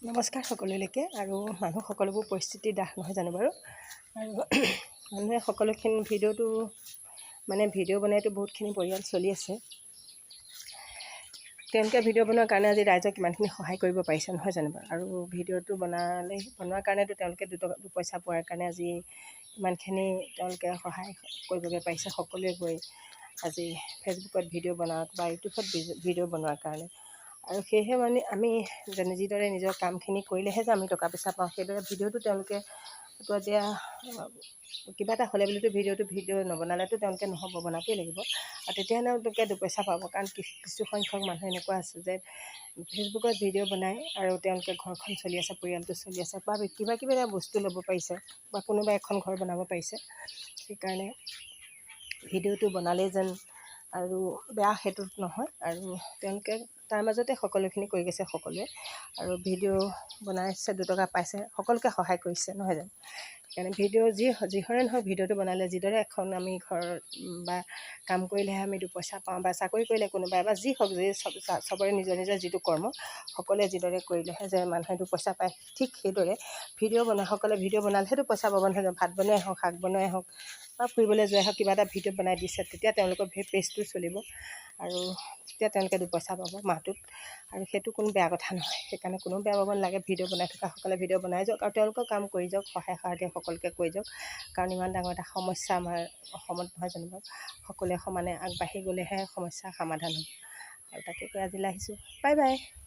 নমস্কাৰ সকলোলৈকে। আৰু মানুহ সকলোবোৰ পৰিস্থিতিৰ দাস নহয় জানো বাৰু? আৰু মানুহে সকলোখিনি ভিডিঅ'টো, মানে ভিডিঅ' বনাইতো বহুতখিনি পৰিয়াল চলি আছে। তেওঁলোকে ভিডিঅ' বনোৱাৰ কাৰণে আজি ৰাইজক কিমানখিনি সহায় কৰিব পাৰিছে, নহয় জানো বাৰু? আৰু ভিডিঅ'টো বনালে, বনোৱাৰ কাৰণেতো তেওঁলোকে 2 টকা 2 পইচা পোৱাৰ কাৰণে আজি ইমানখিনি তেওঁলোকে সহায় কৰিবগৈ পাৰিছে সকলোৱে গৈ আজি ফেচবুকত ভিডিঅ' বনাওক বা ইউটিউবত ভিডিঅ' বনোৱাৰ কাৰণে। আৰু সেয়েহে মানে আমি যেনে যিদৰে নিজৰ কামখিনি কৰিলেহে যে আমি টকা পইচা পাওঁ, সেইদৰে ভিডিঅ'টো তেওঁলোকে এতিয়া কিবা এটা হ'লে বুলিতো ভিডিঅ'টো, ভিডিঅ' নবনালেতো তেওঁলোকে নহ'ব, বনাবই লাগিব। আৰু তেতিয়াহে তেওঁলোকে 2 পইচা পাব। কাৰণ কিছু সংখ্যক মানুহ এনেকুৱা আছে যে ফেচবুকত ভিডিঅ' বনায় আৰু তেওঁলোকে ঘৰখন চলি আছে, পৰিয়ালটো চলি আছে বা কিবা কিবি এটা বস্তু ল'ব পাৰিছে বা কোনোবাই এখন ঘৰ বনাব পাৰিছে। সেইকাৰণে ভিডিঅ'টো বনালেই যেন আৰু বেয়া সেইটো নহয়। আৰু তেওঁলোকে তাৰ মাজতে সকলোখিনি কৰি গৈছে সকলোৱে। আৰু ভিডিঅ' বনাইছে, 2 টকা পাইছে, সকলোকে সহায় কৰিছে, নহয় জানো? সেইকাৰণে ভিডিঅ' যি যিহৰে নহওক, ভিডিঅ'টো বনালে যিদৰে এখন আমি ঘৰ বা কাম কৰিলেহে আমি 2 পইচা পাওঁ বা চাকৰি কৰিলে কোনোবাই বা যি হওক, যি চবৰে নিজৰ নিজৰ যিটো কৰ্ম, সকলোৱে যিদৰে কৰিলেহে যে মানুহে 2 পইচা পায়, ঠিক সেইদৰে ভিডিঅ' বনোৱাসকলে ভিডিঅ' বনালেহেতো পইচা পাব, নহয় জানো? ভাত বনোৱাই হওক, শাক বনোৱাই হওক বা ফুৰিবলৈ যোৱাই হওক, কিবা এটা ভিডিঅ' বনাই দিছে, তেতিয়া তেওঁলোকৰ সেই পেজটো চলিব আৰু তেতিয়া তেওঁলোকে 2 পইচা পাব মাহটোত। আৰু সেইটো কোনো বেয়া কথা নহয়। সেইকাৰণে কোনো বেয়া পাব নালাগে। ভিডিঅ' বনাই থকাসকলে ভিডিঅ' বনাই যাওক আৰু তেওঁলোকৰ কাম কৰি যাওক, সহায় সাৰথি সকলোকে কৰি যাওক। কাৰণ ইমান ডাঙৰ এটা সমস্যা আমাৰ অসমত, নহয় জানো বাৰু? সকলোৱে সমানে আগবাঢ়ি গ'লেহে সমস্যাৰ সমাধান হ'ব। আৰু তাকে কৈ আজিলৈ আহিছোঁ। Bye bye.